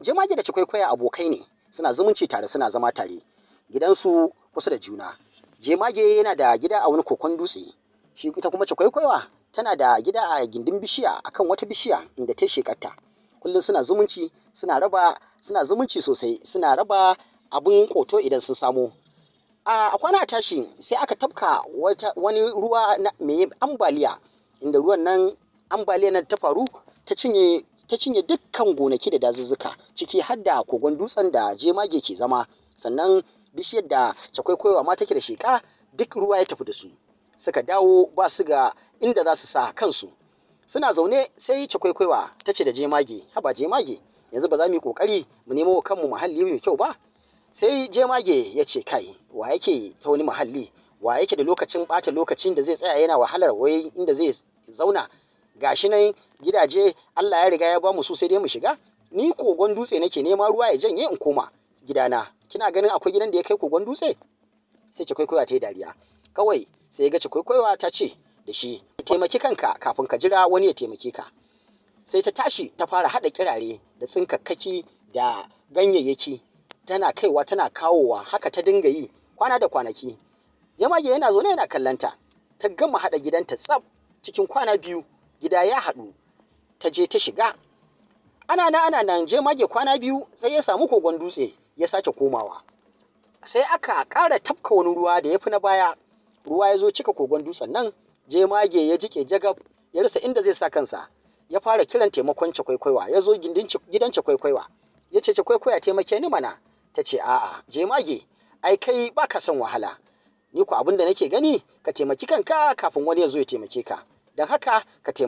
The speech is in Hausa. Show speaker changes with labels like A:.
A: Jemage da Cikwaikwaya abokai ne, suna zumunci tare, suna zama tare, gidansu kusa da juna. Jemage yana da gida a wani kokon dutse, shi ita kuma Cikwaikwaiwa tana da gida a gindin bishiya, akan wata bishiya inda ta shekarta. Kullum suna zumunci, suna raba, suna zumunci sosai, suna raba abin koto idan sun samo. A kwana a tashi sai aka tafka wani ruwa mai ambaliya, inda ruwan nan, ambaliya nan ta faru, ta cinye dukkan gonaki da dazuzzuka, ciki har da kogon dutsen da jemage ke zama. Sannan bishiyar da Cakwaikwaiwa ma take da sheƙa, duk ruwa ya tafi da su. Suka dawo ba su ga inda za su sa kansu. Suna zaune sai Cakwaikwaiwa ta ce da jemage, "Haba jemage, yanzu ba za mu yi ƙoƙari mu nemo wa kanmu muhalli mai kyau ba?" Sai jemage ya ce, "Kai, wa yake ta wani muhalli? Wa yake da lokacin ɓata lokacin da zai tsaya yana wahalar wai inda zai zauna? Gashi nan gidaje Allah ya riga ya bamu su, sai dai mu shiga. Ni kogon dutse nake nema, ruwa ya janye in koma gidana. Kina ganin akwai gidan da ya kai kogon dutse?" Sai Cikwaikwaiwa ta yi dariya kawai. Sai ya ga Cikwaikwaiwa ta ce da shi, "Taimaki kanka kafin ka jira wani ya taimake ka." Sai ta tashi ta fara haɗa kirare da tsinkakkaki da ganyayyaki, tana kaiwa tana kawowa. Haka ta dinga yi kwana da kwanaki. Jemage yana zaune yana kallanta. Ta gama haɗa gidanta tsaf cikin kwana 2, gida ya haɗu. Ta je ta shiga. Ana nan ana nan, jemage kwana 2 sai ya samu kogon dutse ya sake komawa. Sai aka ƙara tafka wani ruwa da ya fi na baya. Ruwa ya zo cika kogon dutsen nan. Jemage ya jike jagab, ya rasa inda zai sa kansa. Ya fara kiran taimakon Cakwaikwaiwa. Ya zo gindin gidan Cakwaikwaiwa, ya ce, "Cakwaikwaya, taimake ni mana." Ta ce, "A'a jemage, ai kai baka son wahala. Ni ko abin da nake gani, ka taimaki kanka kafin wani ya zo ya taimake ka. Don haka ka taimaki